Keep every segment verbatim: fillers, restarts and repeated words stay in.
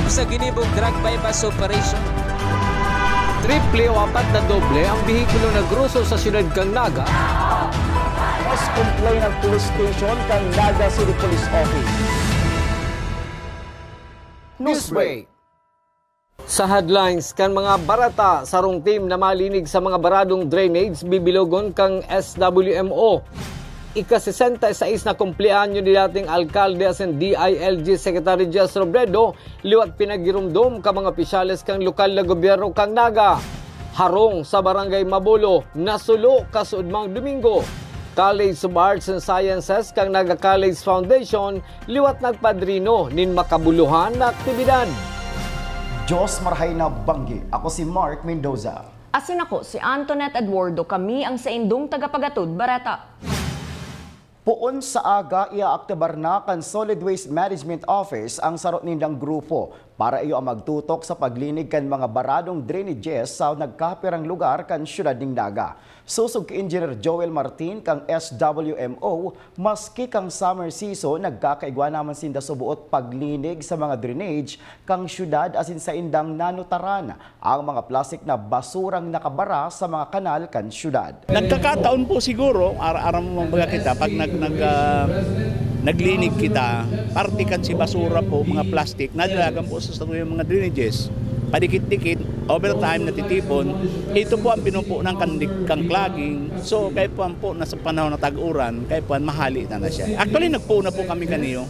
Sa ginibong drug buy-bust operation, triple o apat na doble ang behikulo na groso sa siyudad kan Naga. Mas complain ang police station kan Naga City Police Office. Newsbreak. Sa headlines kan mga bareta, sarong team na malinig sa mga baradong drainage bibilogon kan S W M O. Ika-sesenta y seis na kumpleanyo ni dating alkalde asin D I L G Secretary Jess Robredo liwat pinagiromdom kan mga opisyales kan lokal na gobyerno kan Naga. Harong sa Barangay Mabolo, nasulo kasuodmang Domingo. College of Arts and Sciences kan Naga College Foundation liwat nagpadrino nin makabuluhan na aktibidad. Diyos marahay na banggi. Ako si Mark Mendoza. Asin ako si Antoinette Eduardo, kami ang saindong tagapagatod bareta. Poon sa aga, iaaktibar na kan Solid Waste Management Office ang saro nindang grupo para iyo ang magtutok sa paglinig kan mga baradong drainages sa nagkapirang lugar kan siyudad nin Naga. Sosog ki Engineer Joel Martin kan S W M O, maski kan summer season, nagkakaigwa naman sinda suboot paglinig sa mga drainage kan siyudad asin saindang nanutaran ang mga plastik na basurang nakabara sa mga kanal kan siyudad. Nagkakataon po siguro, ar-, aram mo, mga kita, pag nag-, nag-, ah, naglinig kita, parte kan si basura po, mga plastic, nadalagan po sa satuyang mga drainages. Padikit-dikit, over time, natitipon. Ito po ang pinupunan kan, kan clogging. So, kaya po ang po, nasa panahon na tag-uran, kaya po ang mahali na na siya. Actually, nagpuon na po kami kaniyo.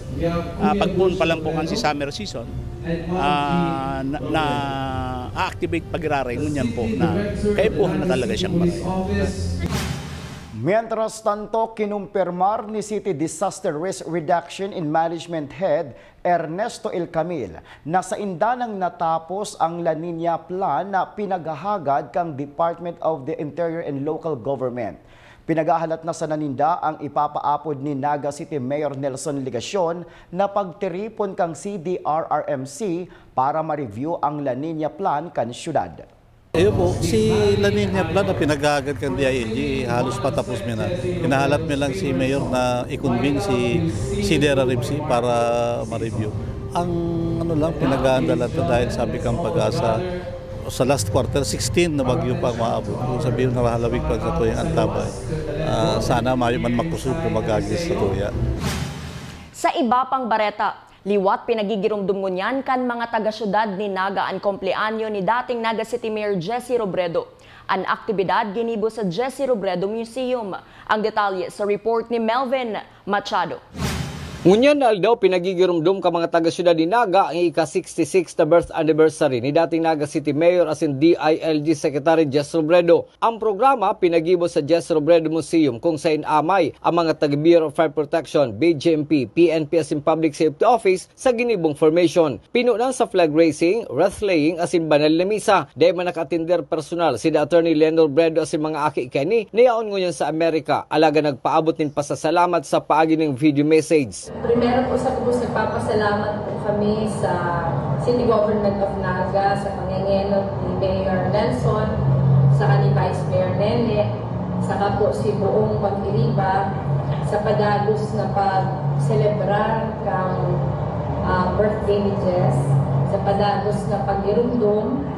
Ah, pagpuon pa lang po kan si summer season, ah, na, na-activate pag-iraray, ngunyan po na kaipuhan na talaga siyang barangay. Mientras tanto, kinumpirmar ni City Disaster Risk Reduction and Management Head Ernesto El Camil na sainda nang natapos ang La Niña Plan na pinaghahagad kan Department of the Interior and Local Government. Pinaghahalat na sana ninda ang ipapaapod ni Naga City Mayor Nelson Legacion na pagtiripon kan C D R R M C para ma-review ang La Niña Plan kan syudad. Iyo po, si La Niña Plan na pinaghahagat kan D I L G, halos patapos mi na. Hinahalat mi lang si Mayor na i-convene si C D R R M C para ma-review. Ang ano lang, pinag-aandalan ta dahil sabi kan PAGASA, sa last quarter, sixteen na bagyo pa ang maabot. Kung sabihin na mahalawig pa sa tuyang antabay, ah, sana mayo man makusog kung mag-agis sa tuya. Sa iba pang bareta, liwat pinagigiromdom ngunyan kan mga taga-syudad ni Naga an kumpleanyo ni dating Naga City Mayor Jesse Robredo. An aktibidad ginibo sa Jesse Robredo Museum. Ang detalye sa report ni Melvin Machado. Ngunyan na aldaw, pinagigiromdom kan mga taga-syudad ni Naga ang ika-sixty-six na birth anniversary ni dating Naga City Mayor asin D I L G Secretary Jess Robredo. Ang programa pinagibo sa Jess Robredo Museum, kung sain amay ang mga taga Bureau of Fire Protection, B J M P, P N P asin Public Safety Office sa ginibong formation. Pinunan sa flag raising, wreath laying asin banal na misa. Dai man nakaatender personal si Attorney Leonor Bredo asin mga aki kani na yaon ngunyan sa Amerika, alagad nagpaabot nin pasasalamat sa paagi nin video message. Primero po sa gabos, nagpapasalamat po kami sa City Government of Naga, sa pangengenot ni Mayor Nelson, saka ni Vice Mayor Nene, saka po si buong Pagiriba, sa padagos na pagselebrar kang, ah, birthday ni Jess, sa padagos na pag-irumdom,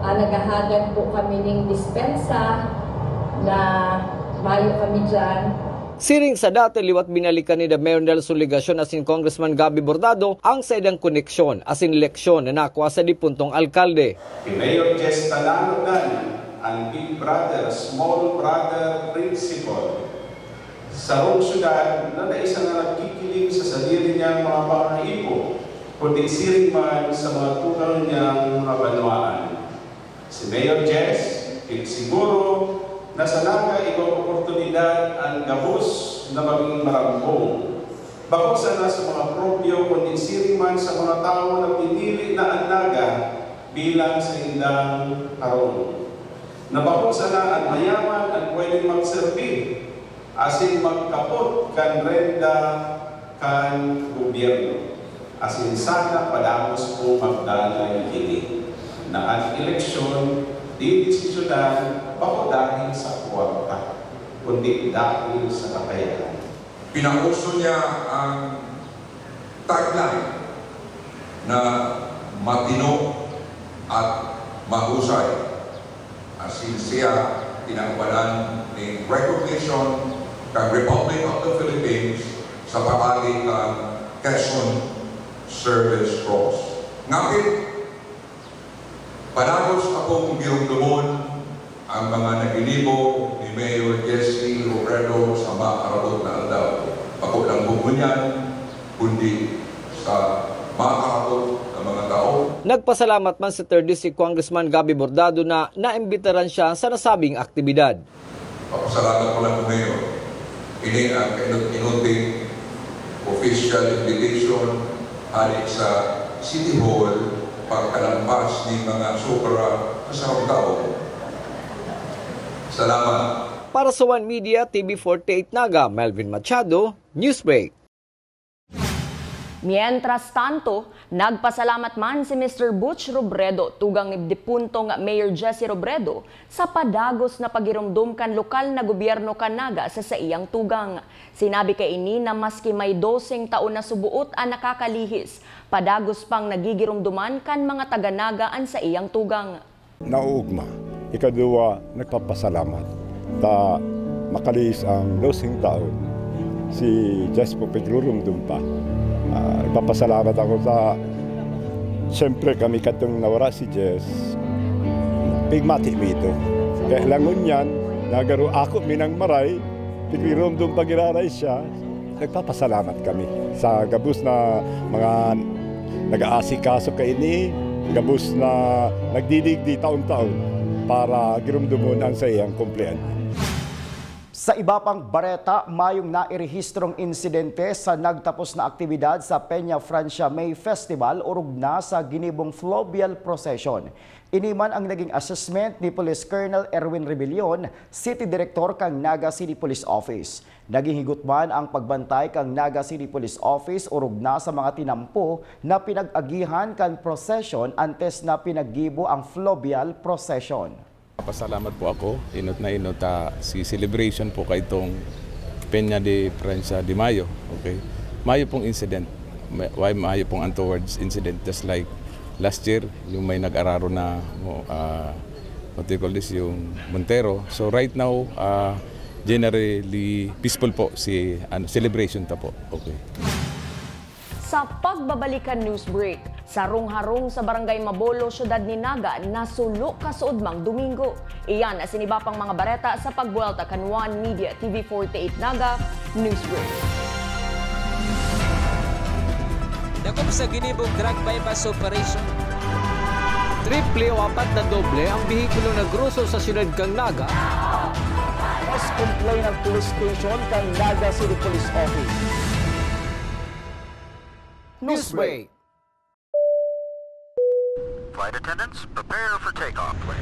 ah, naghahagad po kami ning dispensa na mayo kami dyan. Siring sa dati, liwat binalikan ni Mayor Nelson Legacion asin Congressman Gabby Bordado ang saindang koneksyon asin leksyon na nakua sa dipuntong alkalde. Hi Mayor Jess Talanodan, an big brother, small brother principle. Sarong syudad na dai sana nagkikiling sa sadiri niyang mga pangaipo, kundi siring man sa mga tugang niyang mga banwaan. Si Mayor Jess, siguro na sa Naga igwang oportunidad an gabos na magin marambong. Bako sana sa mga propyo, kundi siring man sa mga tawo na pinili na an Naga bilang saindang harong. Na bako sana an mayaman an pwedeng magserbi asin magkapot kan renta kan gobyerno, asin sana padagos po magdanay ini, na an eleksyon digdi sa syudad bako dahil sa kwarta, kundi dahil sa kakayahan. Pinauso niya ang tagline na Matino at mahusay. Asin siya tinawanan nin recognition kan Republic of the Philippines sa paagi kan Quezon Service Cross. Ngapit, padagos akong giromdomon ang mga naginibo ni Mayor Jesse Robredo sa maarabot na aldaw. Bako lang po ngunyan, kundi sa maarabot na mga taon. Nagpasalamat man si third District Congressman Gabby Bordado na naimbitaran siya sa nasabing aktibidad. Papasalamat ko lang po ngayon. Ini ang kainot-inoting official invitation hali sa City Hall pagkalampas ni mga sobra sa sarong taon. Salamat. Para sa One Media, T V forty-eight Naga, Melvin Machado, Newsbreak. Mientras tanto, nagpasalamat man si Mister Butch Robredo, tugang ni depuntong Mayor Jesse Robredo, sa padagos na pagiromdom kan lokal na gobyerno kan Naga sa saiyang tugang. Sinabi kaini na maski may doseng taon na suboot an nakakalihis, padagos pang nagigiromdoman kan mga taga Naga an saiyang tugang. Nauugma. Ikaduwa, nagpapasalamat ta makalihis ang doseng taon. Si Jess po, pigrurumdom pa. Ah, nagpapasalamat ako sa, siyempre, kami katong nawara si Jess. Pigmati mi ito. Kaya langon yan, nagaro ako minang maray, pigrurumdom pa giraray siya. Nagpapasalamat kami sa gabos na mga nag-aasikaso kaini, gabos na nagdidigdi taon-taon para giromdomon ang saiyang kumpleanyo. Sa iba pang bareta, mayong nairehistrong insidente sa nagtapos na aktibidad sa Peña Francia May Festival orog na sa ginibong fluvial procession. Ini man ang naging assessment ni Police Colonel Erwin Rebellion, City Director kan Naga City Police Office. Naging higotman ang pagbantay kan Naga City Police Office orog na sa mga tinampo na pinag-agihan kan procession antes na pinaggibo ang fluvial procession. Pasalamat po ako, inot na inot, ah, si celebration po kaitong Peña de Francia de Mayo, okay? Mayo pong incident, may, why mayo pong untoward incident, just like last year, yung may nag-araro na, mo, ah, what do you call this, yung Montero. So right now, ah, generally peaceful po si, ano, celebration ta po. Okay. Sa pagbabalik kan news break, sarong harong sa Barangay Mabolo, siyudad ni Naga, nasulo kasuodmang Domingo. Iyan asin iba pang mga bareta sa pagbuwelta kan One Media T V forty-eight Naga News Break. Dakop sa ginibong drug buy-bust operation. Triple o apat na doble ang behikulo na groso sa siyudad kan Naga. Mas complain ang police station kan Naga City Police Office. Newsbreak. Flight attendants, prepare for takeoff, please.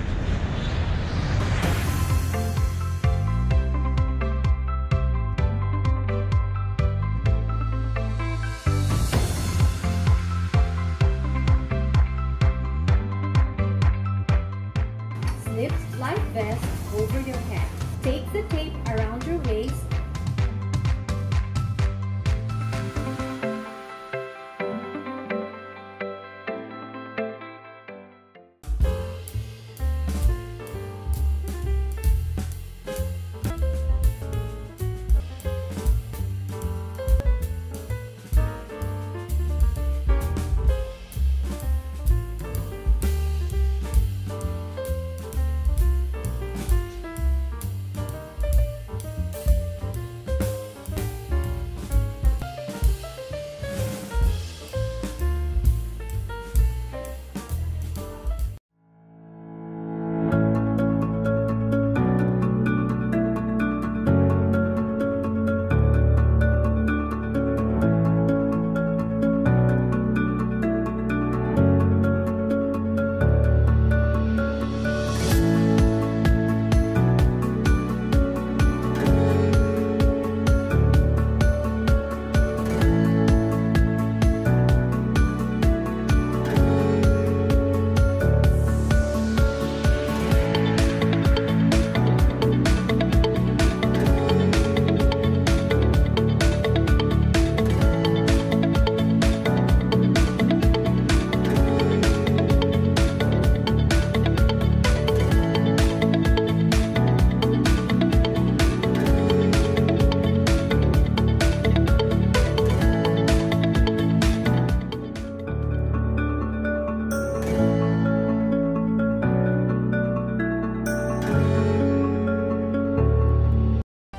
Slip life vest over your head. Take the tape around your waist.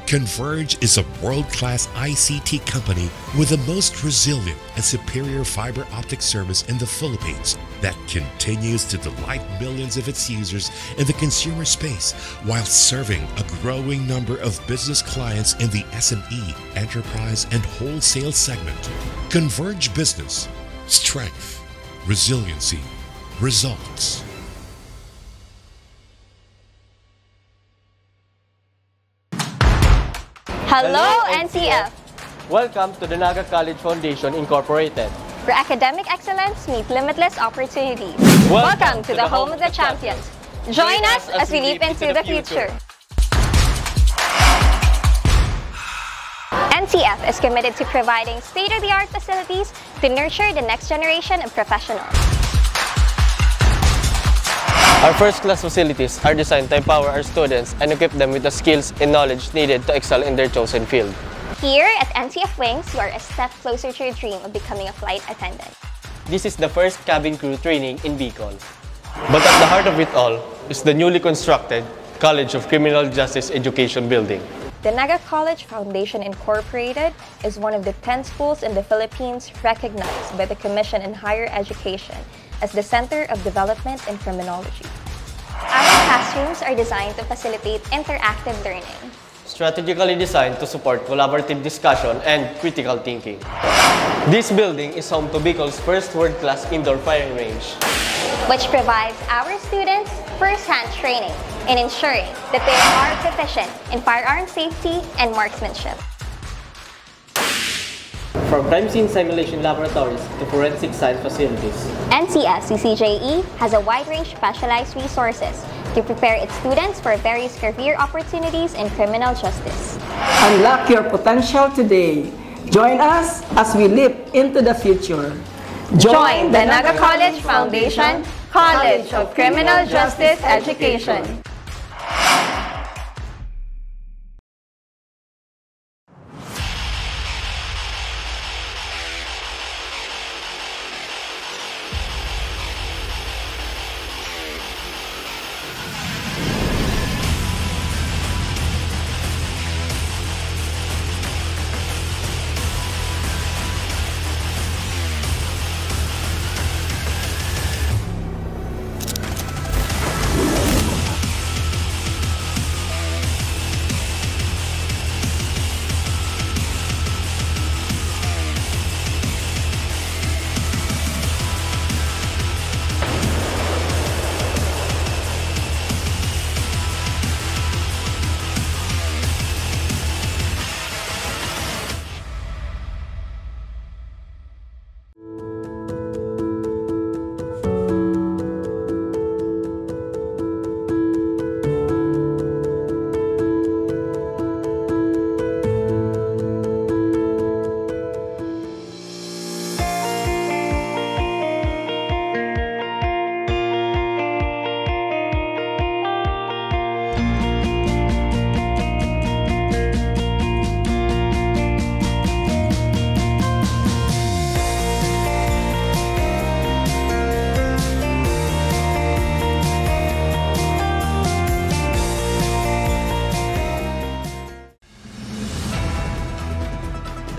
Converge is a world-class I C T company with the most resilient and superior fiber optic service in the Philippines that continues to delight millions of its users in the consumer space while serving a growing number of business clients in the S M E, enterprise, and wholesale segment. Converge Business. Strength. Resiliency. Results. Hello, N C F! Welcome to the Naga College Foundation Incorporated, where academic excellence meets limitless opportunities. Welcome to the home of the champions. Join us as we leap into the future. N C F is committed to providing state-of-the-art facilities to nurture the next generation of professionals. Our first-class facilities are designed to empower our students and equip them with the skills and knowledge needed to excel in their chosen field. Here at N C F Wings, you are a step closer to your dream of becoming a flight attendant. This is the first cabin crew training in Bicol. But at the heart of it all is the newly constructed College of Criminal Justice Education Building. The Naga College Foundation Incorporated is one of the ten schools in the Philippines recognized by the Commission on Higher Education as the Center of Development in Criminology. Our classrooms are designed to facilitate interactive learning, strategically designed to support collaborative discussion and critical thinking. This building is home to Bicol's first world-class indoor firing range, which provides our students first-hand training in ensuring that they are proficient in firearm safety and marksmanship. From crime scene simulation laboratories to forensic science facilities, N C F C C J E has a wide range of specialized resources to prepare its students for various career opportunities in criminal justice. Unlock your potential today. Join us as we leap into the future. Join the Naga College Foundation College of Criminal Justice Education.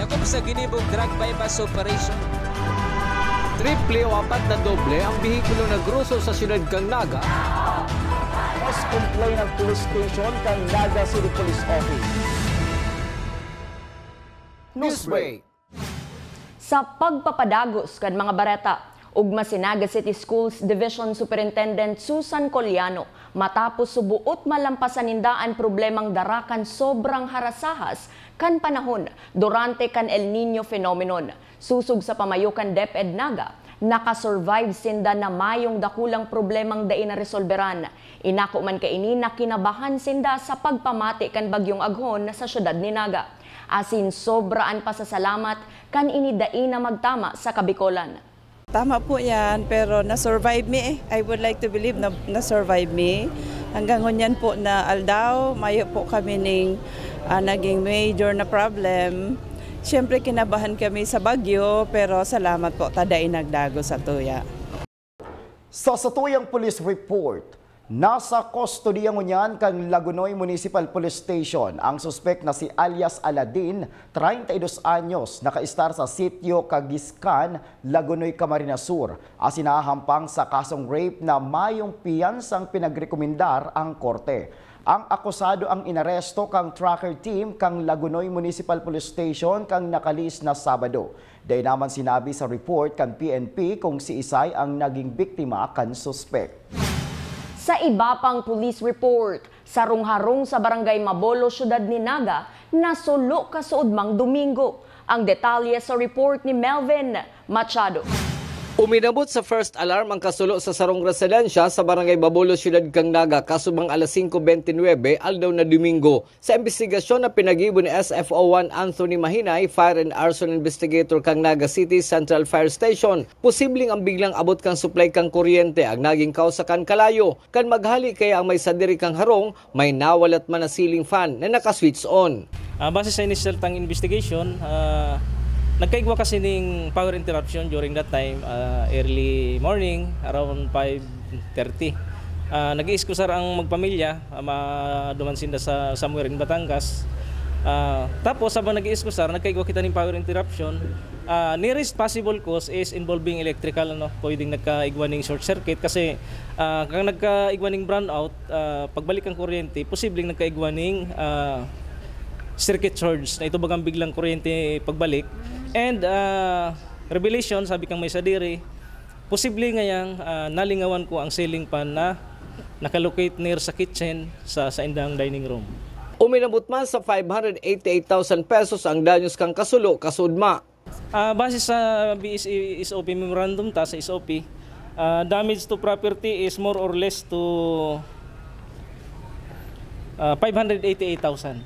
Dakop sa ginibong drug buy-bust operation. Triple o apat na doble ang behikulo na groso sa siyudad kan Naga. Mas complain ang police station kan Naga City Police Office. Newsbreak. Sa pagpapadagos kan mga bareta, ugma si Naga City Schools Division Superintendent Susan Coliano matapos suboot malampasan ninda an problemang dara kan sobrang harasahas kan panahon durante kan El Niño phenomenon. Sosog sa pamayo kan DepEd Naga, nakasurvive sinda na mayong dakulang problemang dai naresolberan. Inako man kaini na kinabahan sinda sa pagpamati kan bagyong Aghon sa siyudad ni Naga. Asin sobra an pasasalamat kan ini dai na magtama sa Kabikolan. Tama po yan, pero na-survive mi eh. I would like to believe na na-survive mi. Hanggang ngunyan po na aldaw, mayo po kami ning ah, naging major na problem. Siyempre, kinabahan kami sa bagyo, pero salamat po, ta dai nagdagos sa tuya. Sa satuyang police report, Nasa kustodiya ngunyan kan Lagonoy Municipal Police Station ang suspek na si alias Aladin, treinta y dos anyos, nakaistar sa sitio Kagiskan, Lagonoy, Camarines Sur, asin nahahampang sa kasong rape na mayong piyansang pinagrekomendar ang korte. Ang akusado ang inaresto kan tracker team kan Lagonoy Municipal Police Station kan nakalihis na Sabado. Dai naman sinabi sa report kan P N P kung siisay ang naging biktima kan suspek. Sa iba pang police report, sarong harong sa Barangay Mabolo, Syudad ni Naga, nasulo kasuodmang Domingo. Ang detalye sa report ni Melvin Machado. Uminabot sa first alarm ang kasulo sa sarong residensya sa Barangay Mabolo, Syudad kan Naga, kasubang alas singko bente nuebe, aldaw na Domingo. Sa imbestigasyon na pinagibo ni S F O one Anthony Mahinay, fire and arson investigator kan Naga City Central Fire Station, posibleng ang biglang abot kan supply kan kuryente ang naging kausa kan kalayo. Kan maghali kaya ang may sadiri kan harong, may nawalat man na ceiling fan na naka-switch on. Ah, base sa initial tang investigation, ah, nagkaigwa kasi ning power interruption during that time, ah, early morning, around five thirty. Ah, nag-iiskusar ang magpamilya, ah, ma-, duman sinda sa somewhere in Batangas. Ah, tapos, habang nag-iiskusar, nagkaigwa kita ning power interruption. Ah, nearest possible cause is involving electrical, ano, pwedeng nagkaigwa ning short circuit kasi, ah, kung nagkaigwa ning brownout, ah, pagbalik ang kuryente, posibleng nagkaigwa ning, ah, circuit surge na ito bagang biglang kuryente pagbalik. And, ah, revelation, sabi kang may sadiri, posible ngayang, ah, nalingawan ko ang ceiling fan na nakalocate near sa kitchen sa, sa indang dining room. Uminabot man sa five hundred eighty-eight thousand pesos ang danyos kan kasulo kasudma. Ah, base sa B S E S O P memorandum ta sa S O P, ah, damage to property is more or less to, ah, five hundred eighty-eight thousand.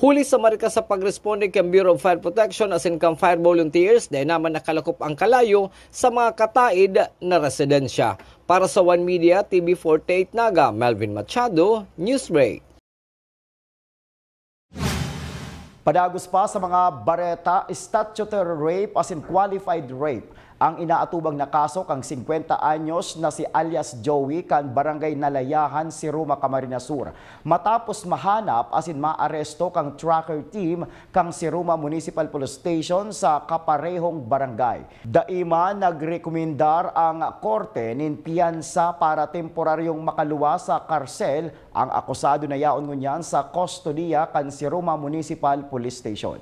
Huli sa marka sa pagresponde kan Bureau of Fire Protection asin kan fire volunteers, dai naman nakalakop ang kalayo sa mga kataid na residensya. Para sa One Media, T V forty-eight Naga, Melvin Machado, Newsbreak. Padagos pa sa mga bareta, statutory rape asin qualified rape ang inaatubang na kaso kan singkwenta anyos na si alias Joey kan Barangay Nalayahan, Siruma, Camarines Sur, matapos mahanap asin maaresto kan tracker team kan Siruma Municipal Police Station sa kaparehong barangay. Dai man nagrekomendar ang korte nin piyansa para temporaryong makaluwas sa karsel. Ang akusado na yaon ngunyan sa kustodiya kan Siruma Municipal Police Station.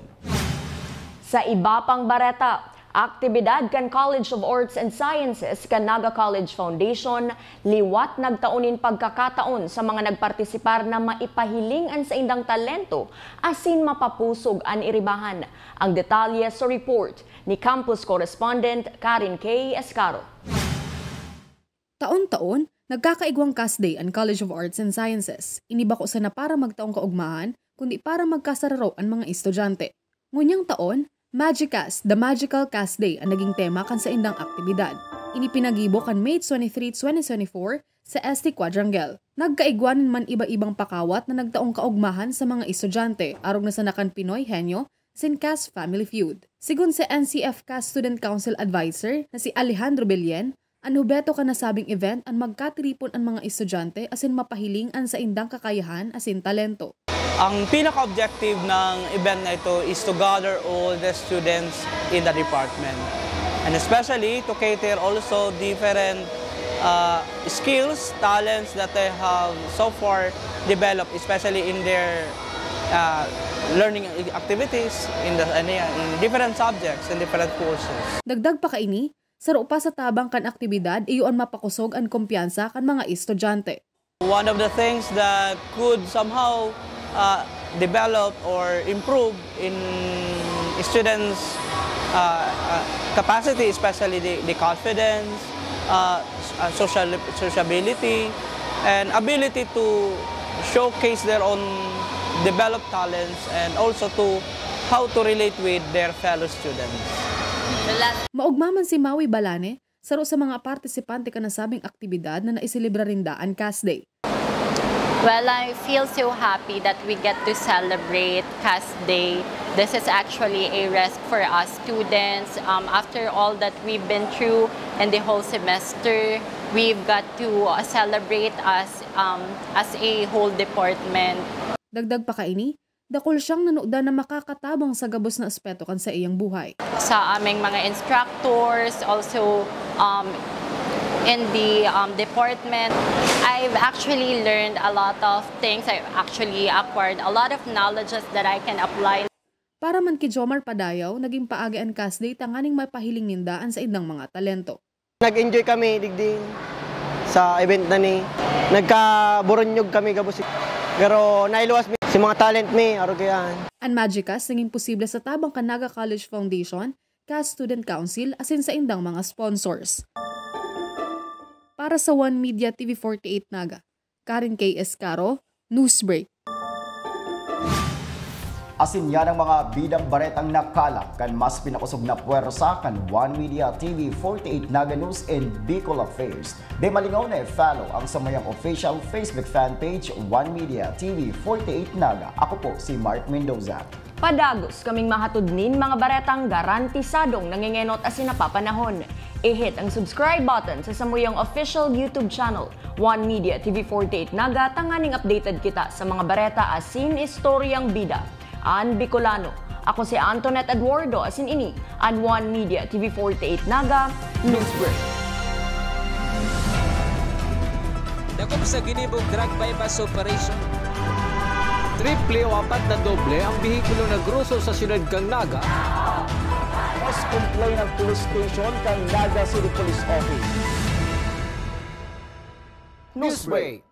Sa iba pang bareta, aktibidad kan College of Arts and Sciences kan Naga College Foundation liwat nagtao nin pagkakataon sa mga nagpartisipar na maipahiling an saindang talento asin mapapusog an iribahan. Ang detalye sa report ni campus correspondent Karen K Escaro. Taon-taon, nagkakaigwang CAS Day an College of Arts and Sciences. Ini bako sana para magtaong kaugmahan, kundi para magkasararo an mga estudyante. Ngunyang taon, MagicCas, The Magical CAS Day an naging tema kan saindang aktibidad. Ini pinagibo kan May twenty-three, twenty twenty-four sa S T Quadrangle. Nagkaigwa nin man iba-ibang pakawat na nagtaong kaugmahan sa mga estudyante, arog na sana kan Pinoy Henyo, sin CAS Family Feud. Sigon sa N C F CAS Student Council Advisor na si Alejandro Belen, an obheto kan nasabing event an magkatiripon an mga estudyante asin mapahiling an saindang kakayahan asin talento. Ang pinaka-objective ng event na ito is to gather all the students in the department. And especially to cater also different, uh, skills, talents that they have so far developed, especially in their, uh, learning activities, in the, ano yan, in different subjects and different courses. Dagdag pa kaini, saro pa sa tabang kan aktibidad, iyo an mapakosog an kumpiyansa kan mga estudyante. One of the things that could somehow, uh, develop or improve in students, uh, uh, capacity, especially the, the confidence, uh, s-, uh, social, sociability, and ability to showcase their own developed talents, and also to how to relate with their fellow students. Maogma man si Maui Balane, saro sa mga partisipante kan nasabing aktibidad na naiselebra ninda an CAS Day. Well, I feel so happy that we get to celebrate CAS Day. This is actually a rest for us students. Um, after all that we've been through in the whole semester, we've got to uh, celebrate as um, as a whole department. Dagdag pa kaini, dakul siyang nanudan na makakatabang sa gabos na aspeto kan saiyang buhay. Sa aming mga instructors, also um, in the um, department, I've actually learned a lot of things. I've actually acquired a lot of knowledges that I can apply. Para man ki Jomar Padayaw, naging paagi an CAS Day tanganing mapahiling ninda an saindang mga talento. Nag-enjoy kami digdi sa event na ni. Nagkaburunyog kami gabos. Pero nailuwas mi si mga talent mi, arugayan. An Magicas naging posible sa tabang kan Naga College Foundation, CAS Student Council asin saindang mga sponsors. Para sa One Media T V forty-eight Naga, Karen K. Escaro, Newsbreak. Asin yan ang mga bidang baretang nakalap kan mas pinakosog na pwersa kan One Media T V forty-eight Naga News and Bicol Affairs. De malingaw na i-follow ang samayang official Facebook fan page, One Media T V forty-eight Naga. Ako po si Mark Mendoza. Padagos kaming mahatod nin mga baretang garantisadong nangengenot asin napapanahon. I-hit ang subscribe button sa samuyang official YouTube channel, One Media T V forty-eight Naga, tanganing updated kita sa mga bareta asin istoryang bida. An Bicolano. Ako si Antoinette Eduardo, asin ini an One Media T V forty-eight Naga Newsbreak. Dakop sa ginibong drug buy-bust operation. Triple o apat na doble ang behikulo na groso sa siyudad kan Naga. Mas complain ang police station kan Naga City Police Office. Newsbreak.